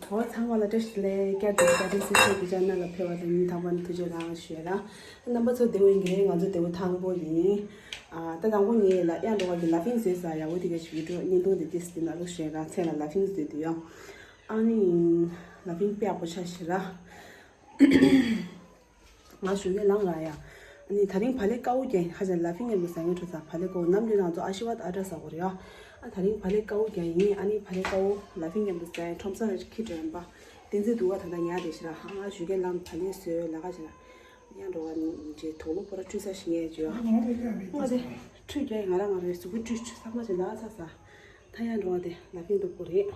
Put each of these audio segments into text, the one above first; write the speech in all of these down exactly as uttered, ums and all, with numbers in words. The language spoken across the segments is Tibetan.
འོ་ཚང་མ་ལ་བཀྲ་ཤིས་བདེ་ལེགས། བསྐྱར་དུ་བཀྲ་ཤིས་བདེ་ལེགས། ཀྱི་ཅན་ནལ་ལ་ཕེབས་པ་དང་ཐུགས་རྗེ་གནང་ཞུ་ཡ་ལ། རྣམ་པ་ཚོ་བདེ་པོ་ཡིན་གྱི་རེད། ང་ཚོ་བདེ་པོ་ཐང་པོ་ཡིན། ཨ་ད་དང་པོ་ངས་ལ་གཡང་འགྲོ་བ་གི་ལ་ཕིང་བཟོས་ས་ཡག་པོ་དེ་ག་ཞིག་འགྲོ་བརྙན་ཐུང་དེ་ཏིས་དེ་ན་ལུགས་ཞེས་རང་མཚན་ལ་ལ་ཕིང་བཟོས་དུ་ཡོང་། ཨ་ནི་ལ་ཕིང་དཔེ་ཡག་པོ་ཆ་ཞེ་ལ། ང་ཞུ་གེ་ལང་ར་ཡ། ཨ་ནི་ད་རིང་བག་ལེབ་དཀར་པོ་རྒྱག་ཡིན། ཧ་ཅང་ལ་ཕིང་མཉམ་དུ་ཟ་མཁན་ཁྲོ་ཚ་བག་ལེབ་དཀར་པོ། ནམ་རྒྱུན་ང་ཚོ་ཨ་ཤི་ཝ་ཨ་ཏྲ་ཟ་གོ་རེད་ཡ། ཨ་ད་རིང་བག་ལེབ་དཀར་པོ་རྒྱག་ཡིན། ཨ་ནི་བག་ལེབ་དཀར་པོ་ལ་ཕིང་མཉམ་དུ་ཟ་ཡིན། ཁྲོམ་ས་རེ་ཁི་དྲན་པ། བསྟན་འཛིན་སྡུག་ག་ད་ལྟ་ཉལ་བསྡད་ཤི་ར། ཧ་ང་ཞུ་གེ་ལང་བག་ལེབ་བཟོས་ལ་ཁ་ཤི་ར། གཡང་འགྲོ་བ་ནི་རྗེས་དོགས་ལོ་པོ་ར་བཀྲུས་ས་ཞིག་ངས་བརྗོད། ང་དེ་བཀྲུས་རྒྱག་ཡིན། ང་ར་ང་རའི་གཟུགས་པོ་བཀྲུས་བཀྲུས་ཚང་མ་ཞིག་ལ་ཚ་ཚ། ད་གཡང་འགྲོ་བ་དེ་ལ་ཕིང་སྡུག་པོ་རེད།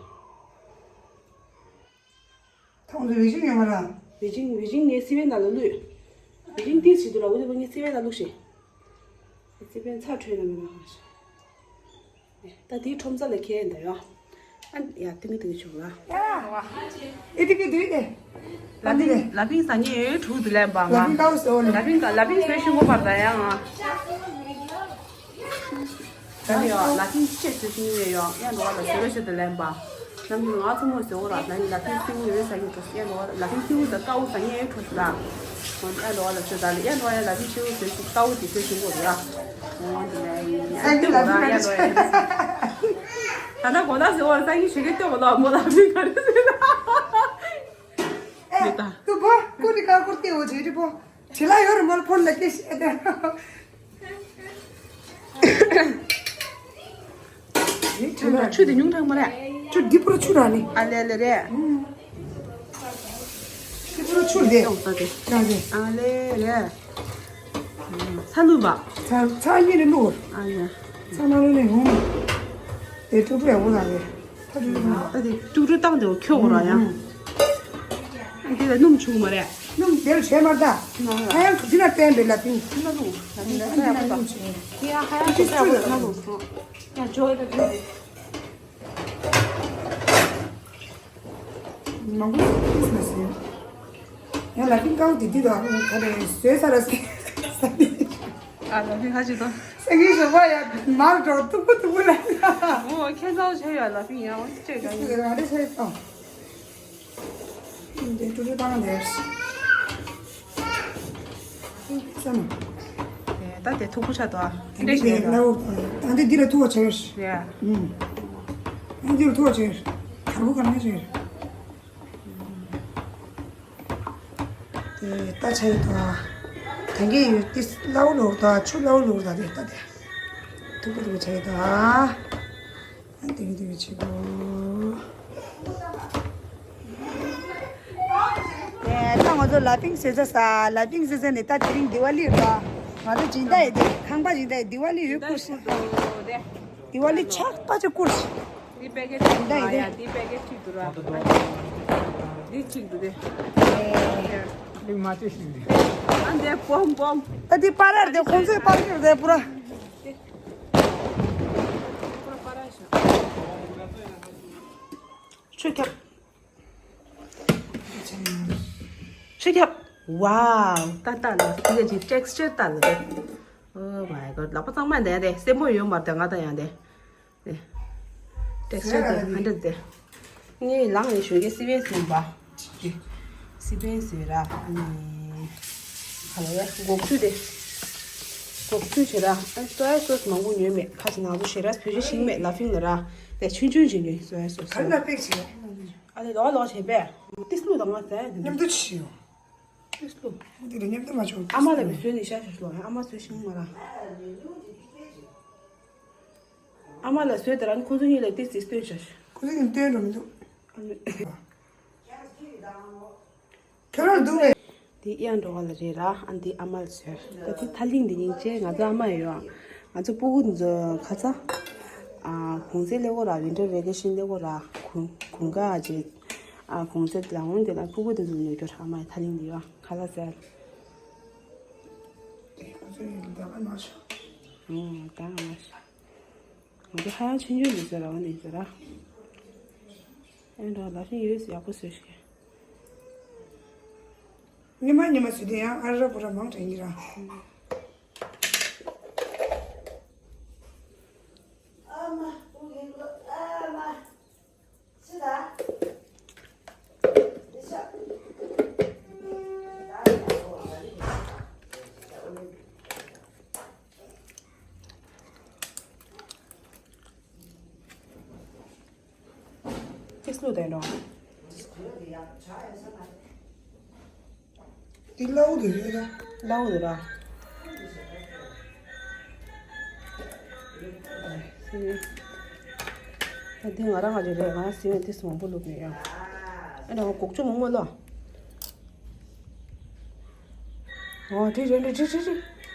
ཐོང་དུ་བེ་ཅིང་ཡོད་མ་ར། བེ་ཅིང་བེ་ཅིང་ངའི་སི་པན་ནང་ལ་བླུགས། བེ་ཅིང་ཏིས་ཞིག་འདུག་ལ། འོ་དེ་བ་ངའི་སི་པན་ནང་བླུགས་ཤིག་སི་པན་ཚ་འཕྲོད་ན་མི་ར་ཧ་ཤ། ད་དེའི་ཁྲོམ་ས་ལ་ཁྱེད་འདི་ཡོ། ཨ་ཡ་ཏི་མི་ཏི་ཆོག་ལ། ཨེ་ཏི་ཀི་དུས་ཏེ། ལ་ཕིང་ལ་ཕིང་ཟ་ཉེ་ཡོད་ཕྲུག་དུ་ལེན་པ་ང་། ལ་ཕིང་ཀའོ་སོ་ལ། ལ་ཕིང་ཀ་ལ་ཕིང་སོ་ཤིང་གོ་པར་ད་ཡང་ང་། ད་ནི་ཡོ་ལ་ཕིང་ཆེ་སོ་ཤིང་ཡོད་ཡོ། ཡང་འགྲོ་བ་ལ་སོ་རེ་ཤོད་དུ་ལེན་པ། ནམ་རྒྱུན་ང་ཚོ་མོ་ཟེར་འོ་ར། ད་ནི་ལ་ཕིང་སེ་འུ་ཡོད་ཟ་ཉེ་ཁྲོ་ཡང་འགྲོ་བ་ལ་ཕིང་སེ་འུ་ཟ་ཀའོ་ཟ་ཉེ་ཡོད་ཁྲོ་ཟ། ཡང་འགྲོ་བ་ལ་སོ་ད་ལ་ཡང་འགྲོ་བ་ཡང་ལ་ཕིང་སེ་འུ་ཟ་ཀའོ་དེ་སོ་ཤིང་གོ་ར། འོ་འདི་ལ་ཡིན། ད་ནི་གོ་ད་ཟེར་འོ་ར་ས་ཡིན་ཞིག་གི་ལྟོས་གོ་ལ་མོ་ལ་ཕིང་ག་རེ་ཟེར་ན། ཨེ། ད་ཏུ་བོ་ཀུ་རི་ཀ་ཀུར་ཏེ་འོ་ཇེ་རི་བོ། ཇེ་ལ་ཡོ་རི་མོལ་ཕོན་ལ་ཀེ་ཤི་ཨེ་ཏེ། ཆུ་དེ་ཉུང་དྲགས་མ་རེད། ཆུ་འདི་པུ་ར་ཆུ་ར་ནི། ཨ་ལེ་ལེ་རེད། འདི་པུ་ར་ཆུ་རེད། ཡོང་ས་དེ། ཡ་རེད། ཨ་ལེ་རེད། ཚ་ལུ་བ། ཚ་ཚ་ཉིན་རེ་ལུ། ཨ་ཡ། ཚ་ན་ལུ་ནི་ཧུམ། དེ་ཀྲུ་ཀྲུ་ཡ་བོ་ན་རེད། ད་དེ་ཀྲུག་ཀྲུག་བཏང་དེ་འོ་ཁྱོད་འོ་ར་ཡང་། ཨ་དེ་ལ་སྣུམ་ཆུང་མ་རེད། སྣུམ་དེར་བྱས་མ་ད། ང་ལ། ཨ་ཡང་འདི་ན་བསྟན་པའི་ལ་ཕིང་། ང་ལ་ང་ལ་འདི་ན་སྣུམ་ཆུང་། དེ་ཡང་ཧ་ཡང་ཁོ་ཚ་བོ་ང་ལ་སོང་། ཡང་འཇོག་ཡོད་ད་དེ། མང་པོ་ཏིས་མ་ཟིན། ཡང་ལ་ཕིང་ཀའོ་དེ་དེ་དང་ག་རེ་བཟོས་ས་ར་ཟིན། ཨ་ལ་ཕིང་ཁ་ཅིག་དང་། སེང་གེ་ཞོགས་པ་ཡ་མར་འགྲོ་ཏུ་པུ་ཏུ་པུ་ལ། འོ་ཁྱེད་ཚོ་བྱས་ཡོད་ལ་ཕིང་ཡ་འོ་ཅི་བྱས་ཀ་ཡིན། ང་རེ་བྱས་དང་། འདི་ཀྲུ་ཀྲུ་བཏང་འདིར། ཙམ། ད་དེ་ཐུག་པོ་ཆགས་འདུག་ཨ། འདི་ཞིག་ལ་ད་འདི་འདི་ལ་ཐུག་པ་ཆགས་ཡོད་ཤི། ཡ། ཨུམ། འདི་ལ་ཐུག་པ་ཆགས་ཡོད་ཤི། གར་པོ་གར་ནས་ཆགས་ཡོད་ཤི། དེ་ད་ཆ་ཡོད་དོ། ད་གིན་ཡོད་དེ་སླ་བོ་ལོག་དོ། ཆུ་སླ་བོ་ལོག་དོ། དེ་ད་དེ་ཐུག་པོ་ཐུག་པོ་ཆ་ཡོད་དོ། ཨ་དེ་གི་དེ་གི་ཆེ་གོ། ད་ང་ཚོ་ལ་ཕིང་ཟེར་ས་ས་ལ་ཕིང་ཟེར་ས་ནས་ད་དེ་རིང་དི་ཝ་ལི་ཡོད་དོ། ང་ཚོ་སྦྱིན་བདག་ཡོད་དེ་ཁང་པ་སྦྱིན་བདག་ཡོད། དི་ཝ་ལི་ཡོད་སྐུ་ཞིག་དི་ཝ་ལི་ཆགས་པ་ཅིག་སྐུ་ཞིག་འདི་པེ་ཀེ་ཊི་གཅིག་འདུག་ཡ། འདི་པེ་ཀེ་ཊི་གཅིག་འདུག་ར། འདི་གཅིག་འདུག་སྟེ། ལིག་མ་བཅོས་ཤིག་འདི། ཨ་འདི་སྦོམ་སྦོམ། ད་འདི་པ་རར་དེ་ཁོང་ཚོའི་པར་ཤོར་དེ་པུ་ར། ཆུ་ཁྱབ། ཆུ་ཁྱབ། ཝའོ། ད་ལྟ་ལ་འདི་ག་ཅིག་ཊེག་སི་ཅར་ལྟ་ལ་དེ། Oh my god། ལག་པ་གཙང་མ་འདི་ཡང་དེ་སེན་མོ་ཡོད་མ་རེད་དེ། ང་ད་ཡང་དེ། ཊེག་སི་ཅར་དེ་ཧན་ཌེཌ་དེ། ངས་ལངས་ནས་ཞོགས་ཀས་སི་པན་ཟོས་པ། སི་པན་ཟོས་ར། ཨ་ནི་ག་ལ་བས་སྒོག་ཚུལ་དེ། སྒོག་ཚུལ་བྱེད་ར། ཨ་སོ་ཡ་སོ་སི་མང་པོ་ཉོས་མེད། ཁ་ཅིག་ནང་ཚོ་ཞེ་ར་བོད་ཆུ་ཤིང་མེད་ལ་ཕིང་ལ་ར། དེ་ཆུང་ཆུང་ཞིག་ཉོས་སོ་ཡ་སོ་སི། ག་ལ་པེག་བྱེད། ཨ་ནི་ལོག་ལོག་བྱེད་པས། ཏིས་ལུ་དང་ང་ཟ་ཡ་དེ་མཉམ་དུ་ཕྱིའོ། ཏིས་ལུ། འདི་ལ་མཉམ་དུ་མ་བྱུང་། ཨ་མ་ལ་མི་བཟོས་ནི་ཤ་ཤ་ལོ། ཨ་མ་བཟོས་ཤིང་མ་ར། ཨ་མ་ལ་བཟོས་དེ་རང་ཁོ་ཚོ་གཉིས་ལ་ཏིས་ཏིས་སྟོན་ཤ་ཤ། ཁོ་ཚོ་གཉིས་སྟོན་འགྲོ་མི་འདུག་ཨ་ནི། ཁྱོད་རང་འདུག་བས། དེ་གཡང་འགྲོ་བ་ལ་རེད་ར། ཨ་འདི་ཨ་མ་ལ་བཟོས། ད་དེ་ཐ་ལིང་འདི་ཉིན་བྱས་ང་ཚོ་ཨ་མ་ཡོད་ཨ། ང་ཚོ་སྤུ་གུ་འདི་ཚོ་ཁ་ཚ། ཨ་གུང་སེང་སླེབས་གོ་ར། ཝིན་ཊར་ཝེ་ཀེ་ཤན་སླེབས་གོ་ར། གུང་གུང་ཁ་ཨ་ཅེ། ཨ་གུང་སེང་ལ་འོང་དེ་ལ་སྤུ་གུ་འདི་ཚོ་ཉོ་རྒྱུ་ར། ཨ་མ་ཡི་ཐ་ལིང་འདི་ཡོད་ཨ། ཁ་ལ་ཟེར། དེ་ཁ་ཚ་ཡིན་ད་ཨ་མ་ཤ། ཨུང་ད་ཨ་མ་ཤ། ང་ཚོ་ཧ་ཡང་ཆུང་ཆུང་འདི་ཚོ་ར་བ་འདི་ཚོ་ར། ཨེ་འགྲོ་ལ་ཤིང་ཡོད་ཡག་པོ་བཟོས་ཤིག་ཉི་མ་ཉི་མ་ཟེར་དེ་ཡང་ཨ་ར་པུ་ར་མང་དྲགས་ཡིན་ར། ཨ་མ་པུ་གི་ལོ་ཨ་མ་ཚི་ད། ཏིས་ལུ་དེ་འགྲོ། ཏི་ལའུ་དེ་རེད་ལ། ལའུ་དེ་ར། ད་འདི་ང་རང་ང་རེད་རེད། ང་སི་ཡོན་ཏིས་མང་པོ་བླུགས་ནས་ཡང་། ཨ་ནི་ང་གོག་ཆུ་མང་པོ་ལ། ཨོ་དེ་རེད་རེད་རེད་རེད་རེད།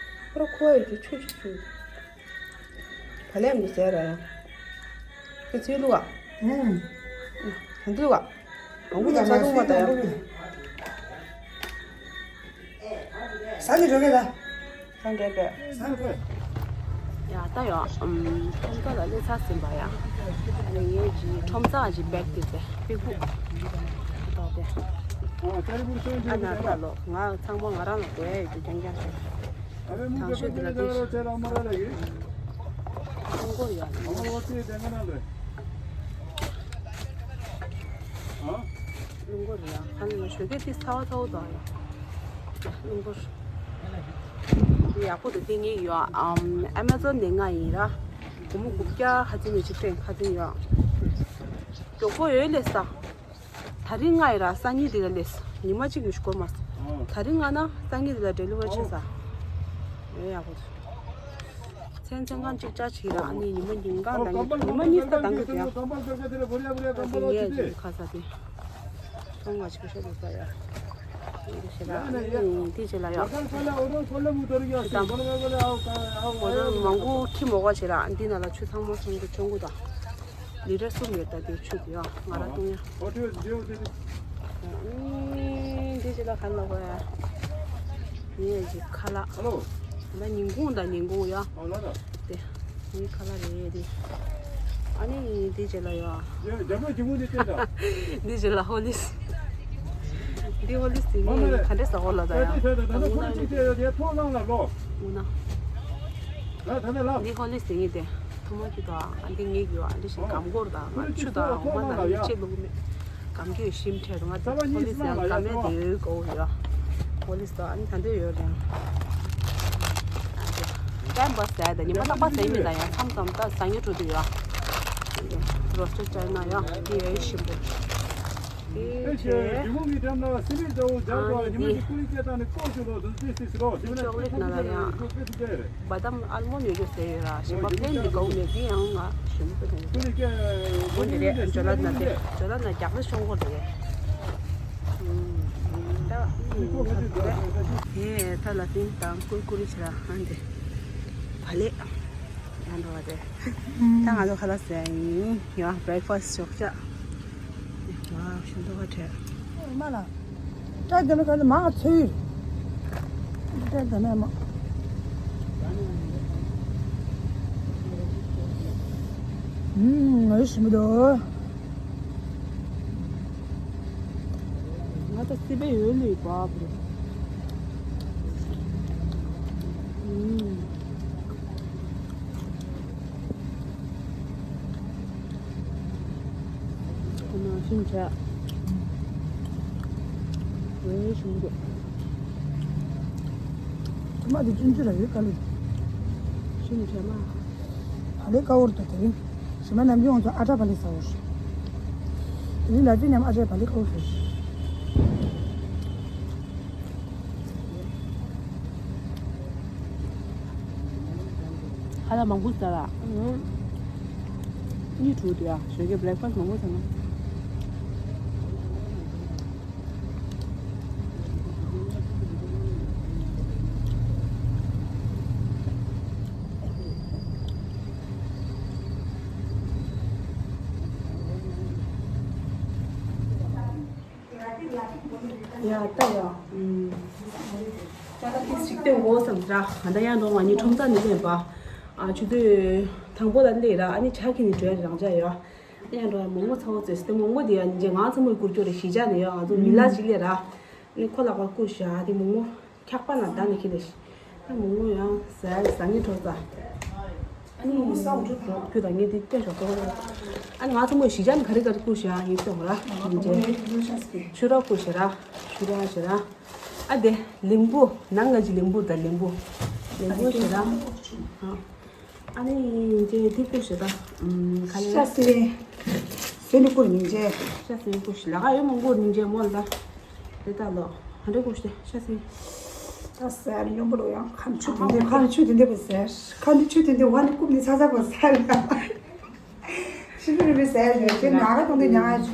ཁོ་ར་ཁོ་ཡི་གི་ཆུ་ཆུ་ཆུ། བ་ལན་མི་ཟེར་ར་ཡང་། ཁྱོད་ཚོའི་ལུག་ཨ། ཨུམ། ཧུམ། འདི་ལུག་ཨ། ཨང་ཀུ་ད་ས་དུང་མ་ད་ཡང་། ས་ནི་རོ་གེ་ད། ས་འདྲེ་པས། ས་འདྲེ། ཡ་ད་ཡོ། ཨམ། ཁྲོམ་ས་ལ་སླེབས་ཚར་ཟིན་པ་ཡ། ཨ་ནི་ངས་ཀྱི་ཁྲོམ་ས་ཀྱི་བེག་དེ་ཚེ་པི་ཀུ། ད་དེ། ཨ་ན་ད་ལོ་ང་ཚང་མ་ང་རང་ལ་དགོས་ཡ་ཡོད་རྒྱུ་རྐྱང་རྐྱང་རེད། དང་ཤོས་དེ་ལ་དེ་ཤི། ཀྲུང་གོ་ཡ། ཀྲུང་གོ་ཡ། ཀྲུང་གོ་ཡ། ཨ་ནི་ཞོགས་ཀས་དེ་ཚ་བ་ཚ་བོ་དང་ཡ། ཀྲུང་གོ། དེ་ཡག་པོ་འདུག་དེ་ངས་ཡོ། ཨམ། ཨ་མེ་ཛོན་ནས་ང་ཡིན་ར། སྒོར་མོ་དགུ་བརྒྱ་ཁ་ཚིག་ནས་ཅིག་སྤྲད་ཁ་ཚིག་ཡོ། མགྱོགས་པོ་ཡོད་ལས་ས། ད་རིང་ང་ཡི་ར་སང་ཉིན་འདི་ག་ལས་ཉི་མ་གཅིག་ཡོད་ཤི་གོ་མ་སོང་། ཨོ། ད་རིང་ང་ན་སང་ཉིན་འདི་ལ་ཌེ་ལི་ཝར་བྱེད་ས། ཨོ། ཨེ་ཡག་པོ་འདུག་མཚན་མཚན་གང་གཅིག་ཅར་བྱེད་ར། ཨ་ནི་ཉི་མ་ཉིན་གང་ད་ཉི་མ་གཉིས་ད་དང་གི་ཡ། ཨ་ནི་ངས་ཀྱི་ཁ་ས་དེ་ཐོང་ང་ཆུ་ཤ་འདུག་ས་ཡ། འདི་བྱེད་ར། ཨ་ནི་འདི་བྱེད་ལ་ཡ། ཤི་དང་། ཨོ་ད་མང་པོ་ཁྱི་མོ་ག་བྱེད་ར། འདི་ན་ལ་ཆུ་ཚང་མ་སོང་གི་ཆོང་གུ་དང་། ལི་ཊར་གསུམ་ཡོད་ད། དེ་ཆུ་དེ་ཡང་ང་ར་བཏུང་ཡ། ཨོ་དེ་དེ་དེ་དེ། ཨ་ནི་འདི་ཅི་ལ་ག་ལ་གོ་ཡ། ངས་ཀྱི་ཁ་ལག་ཧ་ལོ། ད་ཉིན་གུང་དང་ཉིན་གུང་ཡ། ཨོ་ལ་ལ། དེ་ངའི་ཁ་ལག་རེད་དེ། ཨ་ནི་འདི་ཅི་ལ་ཡ། ཡ་རྒྱ་མོ་གྱི་མོ་འདི་ལྟ་ད། འདི་ཅི་ལ་ཧོ་ལིས། འདི་ཧོ་ལིས་དེ་ངས་ག་འདྲས་ཟ་གོ་ལ་ད་ཡ། ད་ད་ད་ད་ཁོ་ཅི་ཅི་ཡ་ཐོ་ལང་ལ་ལོ། འུ་ན། ད་ད་ད་ལ། འདི་ཧོ་ལིས་ཟེར་ངེས་དེ། ཐུ་མ་ཁྱུ་དང་ཨ་འདི་ངེས་ཡོད། ཨ་འདི་ཞིག་སྒམ་གོར་དང་ང་ཆུ་དང་འོ་མ་དང་ཡོད་ཅེས་ལུག་མེད། སྒམ་ཁྱུ་ཞིམ་ཁྲལ་ང་ཧོ་ལིས་ཡང་སྒམ་མེད་དེ་ཡོད་གོ་ཡོད། ཧོ་ལིས་དང་ཨ་འདི་ད་འདོད་ཡོད་རེད། ཨ་འདི་ཀེམ་པ་ཟས་དང་ཉི་མ་རྟག་པ་ཟས་མི་དང་ཡང་མཚམས་མཚམས་ད་ཟ་ཉེ་འགྲོ་དུས་ཡོད། རོ་སི་ཊེཌ་ཅའི་ན་ཡང་འདི་ཡོད་ཞིམ་པོ། ཨེ་ཆེ། ཨ་ནི་འདི། ཅོག་ལེ་ཊི་ན་ལ་ཡང་། བ་དམ་ཨལ་མོན་ཌི་ཡོད་རྒྱུ་ཟེར་ཡོད་ར། གཞན་པ་པི་ལེན་འདི་གའུ་མེད། འདི་ཡང་ང་ཞིམ་པོ་དང་། འོ་འདི་རེད། ཇོ་ལ་ན་དེ། ཇོ་ལ་ན་རྒྱག་ལེ་ཤོང་གོ་རེད། ད་ཨེ་ད་ལ་ཏིང་དང་ཀུར་ཀུར་ཞིག་ར། ཨ་འདི་བ་ལེ། ཡང་འགྲོ་བ་རེད། ད་ང་ཚོ་ཁ་ལག་ཟས་ཡིན་ཡང་བྷི་རེག་ཕ་སི་ཞོགས་ཇ། ཝའོ་ཞིམ་མདོག་ཁ་བྲལ། མ་ལ། ཏྲ་དེ་ལ་ག་ལ་མ་ཚོས། ཏྲ་དེ་ལ་མ། ཨུམ་ང་ཞིམ་མདོག་ང་ད་སི་པའི་འོད་ལུས་བབ་རེད། ཨུམ། ཁོ་ན་ཤིང་བྱ། འོད་ཤིང་རྒྱུ། ཁོ་མ་དེ་ཆུང་ཆུང་ལ་ཡོད་ག་ལེ། ཤིང་བྱ་མ། བ་ལེ་ཀ་འོར་དུ་དེ་རིང་། ཞི་མ་ནམ་རྒྱུན་ང་ཚོ་ཨ་ཏྲ་བ་ལེ་ཟ་འོར། དེ་རིང་ལ་དེ་ཉམས་ཨ་ཏྲ་བ་ལེ་ཀ་འོར་ཟེར། ཁ་ལག་མང་པོ་ཟ་ལ། ཨུ། གཉིད་འཁྲུག་དུས་ཡ། ཞོགས་ཀས་བྷི་རེག་ཕ་སི་མང་པོ་ཟ་ན། ཡ་ད་ཡ། ཨུམ། ཅ་ལག་ཏིག་ཞིག་སྟོན་དགོས་བསམ་ར། ང་ད་ཡང་འགྲོ་ང་གཉིས་ཁྲོམ་ས་ནས་སླེབས་པ། ཨ་ཆུ་ཚོད་དང་པོ་ལ་སླེབས་ར། ཨ་ནི་ཇ་ཁྱེར་ནས་འགྲོ་ཡ་རང་ཅག་ཡ། ཡང་འགྲོ་ཡ་མོག་མོག་ཚ་བོ་བཙོས་སི་ཏེ་མོག་མོག་དེ་ཡ་ཉིན་རྗེས་ང་ཚོ་མོའི་བསྐུར་ཅོ་རེ་གཞིས་ཆགས་ནས་ཡ། ང་ཚོ་མི་ལ་ཅིག་སླེབས་ར། ཨ་ནི་ཁོ་ལག་པ་བསྐུར་ཤ་དེ་མོག་མོག་འཁྱག་པ་ན་ད་ནི་ཁྱེར་ལེ་ཤི། ཨ་མོག་མོག་ཡང་ཟ་ཟ་ངེ་འགྲོ་ས། ཨ་ནི་མོག་མོག་ཟ་འགྲོ་འགྲོ་ཁྱོད་དང་ངེད་དེ་སྐད་ཆ་གཏོང་ར། ཨ་ནི་ང་ཚོ་མོའི་གཞིས་ཆགས་ནས་ག་རེ་ག་རེ་བསྐུར་ཤ་ཡིན་གཏོང་ར། ཨ་ནི་ཆུ་ར་བསྐུར་ཤ་ར། ཆུ་ར་ཤ་ར། ཨ་དེ་ལིམ་བུ། ནང་ལ་ཅི་ལིམ་བུ་དང་ལིམ་བུ། ལིམ་བུ་ཤ་ར། ཨ། ཨ་ནི་ཅི་དེ་བསྐུར་ཤ་ར། ཨམ་ག་ལེ། ཤ་སི་རེ། ཚེ་འདི་བསྐུར་སྙིང་རྗེ། ཤ་ཟིན་བསྐུར་ཞིག་ལ་ཁ་ཡོད་མང་པོར་སྙིང་རྗེ་མོལ་ད། དེ་ལྟ་ལོ། ཧ་འདྲེ་བསྐུར་ཞིག་ཤ་ཟིན། ད་ཟེར་སྙོམས་པོ་ལོ་ཡང་ཁམ་ཆུ་དེ་འདི་ཁམ་ཆུ་དེ་འདི་བུ་ཟེར། ཁམ་ཆུ་དེ་འདི་བ་ནི་རྐུབ་ནི་ཚ་ཚ་བུ་ཟེར། ཤི་ལུ་རི་བུ་ཟེར་ཡོད་ཅེ་ང་ག་གཏོང་དུ་ཉང་ཨ་ཆུ།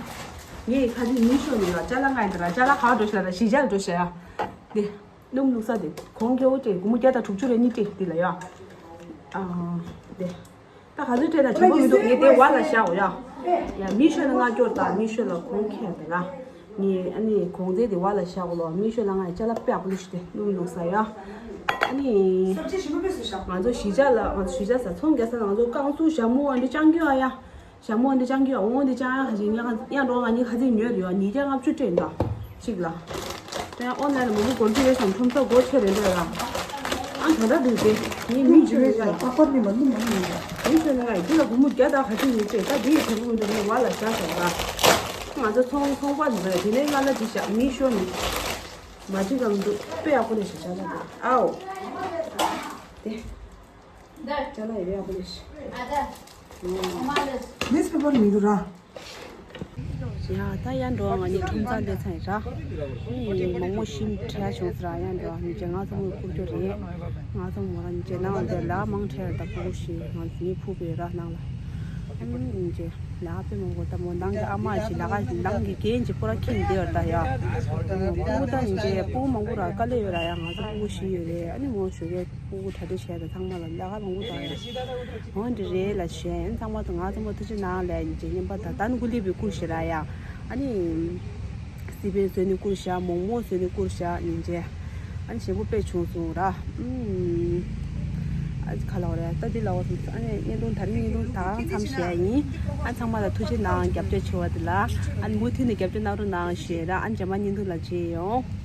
ངས་ཁ་ཅིག་མི་ཤོར་ནི་ལ་ཅ་ལག་ང་ཡིན་དུ་ལ་ཅ་ལག་ག་འགྲོ་ཤ་ལ་ཞི་ཅར་འགྲོ་ཤ་ཡ། དེ། སྣུམ་བླུགས་ས་དེ་གོང་ཁེ་བོ་སྤྲད་སྒོར་མོ་བརྒྱ་དང་དྲུག་ཅུ་རེ་གཉིས་སྤྲད་འདི་ལ་ཡ། ཨ། དེ། ད་ག་ཚོད་སྤྲད་ན་བྱེད་པོ་མི་འདུག་ངས་དེ་བར་ལ་བཞག་འོ་ཡ། ཡ་མི་ཤོད་ན་ང་སྐྱོར་དང་མི་ཤོད་ལ་གོང་ཁེ་དེ་ལ། ངས་ཨ་ནི་གོང་ཚད་དེ་བར་ལ་བཞག་འོ་ལོ་མི་ཤོད་ལ་ང་ཡ་ཅ་ལག་དཔེ་ཡག་པོ་ལུས་ཤི་དེ་སྣུམ་བླུགས་ས་ཡ། ཨ་ནི། ང་ཚོ་གཞིས་ཆགས་ལ་ང་ཚོ་གཞིས་ཆགས་ས་ཚོང་རྒྱག་ས་ལ་ང་ཚོ་རྐང་ཚུགས་ཞྭ་མོ་ཨ་འདི་ཅང་གི་ཨ་ཡ། ཞྭ་མོ་འདི་ཅང་གི་འོང་འདི་ཅང་ཡང་ཁ་ཅིག་ཉག་ཡང་འགྲོ་ང་གཉིས་ཁ་ཅིག་ཉོས་རེད་བ་ཉིས་བརྒྱ་ལྔ་བཅུ་སྤྲད་འདྲ་གཅིག་ལ། དེ་ཡང་ཨོན་ལན་ལ་མང་པོ་སྒོར་རྒྱུ་ཡོད་ཙང་ཁྲོམ་ཚོགས་སྒོ་ཕྱེ་རེད་འདྲ་ལ། ཨ་ད་ད་འདུག་སྟེ་ངས་མི་ཅི་རེད་ལ་པ་ཀོར་ནི་མ་ནུ་མ་ནུ་ཡིན་ལ། མི་ཚོས་ནི་ང་ཡི་འདི་ལ་སྒོར་མོ་བརྒྱ་དང་ཁ་ཅིག་ཉིས་སྤྲད་ད་འདི་ཡི་དེ་བུ་འདི་ནི་བ་ལ་བཞག་ཟེར་བ། ང་ཚོ་ཚོང་ཚོང་པ་འདི་ཚོ་དེ་ནས་ང་ལ་འདི་བཞག་མི་ཤོར་ནི། མ་འགྲིག་གམ་འདུག་དཔེ་ཡག་པོ་ནས་ཞིག་བཞག་ན་འདུག་ཨའོ། དེ། ཅ་ལག་ཡོད་ཡག་པོ་རེད། ནིས་པེ་པར་མི་འདུག་ར། ཡ་ད་ཡར་འགྲོ་ང་གཉིས་ཁྲོམ་རྩ་སླེབས་ཚར་ཡིན་ར། ཨེ་མང་མོ་ཤིམ་ཁྲལ་བྱུང་ཟེར་ར་ཡར་འགྲོ་ཉིན་བྱེད་ང་ཚོ་མོ་ཕུག་རྒྱུ་རེད། ང་ཚོ་མོ་ར་ཉིན་བྱེད་ནང་དེ་ལ་མང་ཁྲལ་ད་ཕུག་ཤི་ང་ཚོ་ནི་ཕུག་པའི་ར་ནང་ལ། ཨེ་ཉིན་བྱེད་ལ་དཔེ་མང་པོ་ད་མོ་ནང་གི་ཨ་མ་ཞིག་ལ་ག་ནང་གི་རྒན་གྱི་སྤུ་ར་ཁྱིམ་དེ་བར་ད་ཡ། ཕུག་ད་ཉིན་བྱེད་ཕུག་མང་པོ་ར་དཀའ་ལས་ཡོད་ར་ཡ་ང་ཚོ་ཕུག་ཤི་ཡོད་རེད་ཨ་ནི་མོ་ཞུ་གས། སྤུ་གུ་གྲ་སྒྲིག་བྱས་ཏེ་ཚང་མ་ལ་ལས་ཀ་མང་པོ་དང་ཡང་འོ་འདི་རེད་ལ་ཞེས་ཚང་མ་དང་ང་ཚང་མ་ཐུགས་རྗེ་གནང་ལས་ཉིན་བྱེད་ཉིན་པ་དང་ད་ནི་ཀུ་ལི་བི་བསྐུར་ཞེས་ར་ཡ་ཨ་ནི་སི་པན་བཟོས་ནི་བསྐུར་ཤག་མོག་མོག་བཟོས་ནི་བསྐུར་ཤག་ཉིན་བྱེད་ཨ་ནི་ཞེ་པོ་དཔེ་བྱུང་སོང་ར་ཨུམ་ཨ་ཁ་ལ་བ་རེད་ད་འདི་ལ་བ་སོང་ཨ་ནི་བརྙན་ཐུང་ད་རིང་བརྙན་ཐུང་ད་ག་རང་མཚམས་བཞག་ཡིན་ཨ་ཚང་མ་ལ་ཐུགས་རྗེ་གནང་རྒྱབ་སྐྱོར་བྱེད་པ་དེ་ལ་ཨ་ནི་མུ་མཐུད་ནས་རྒྱབ་སྐྱོར་གནང་རོགས་གནང་ཞེས་ར་ཨ་ནི་རྗེས་མ་བརྙན་ཐུང་ལ་མཇལ་ཡོང་།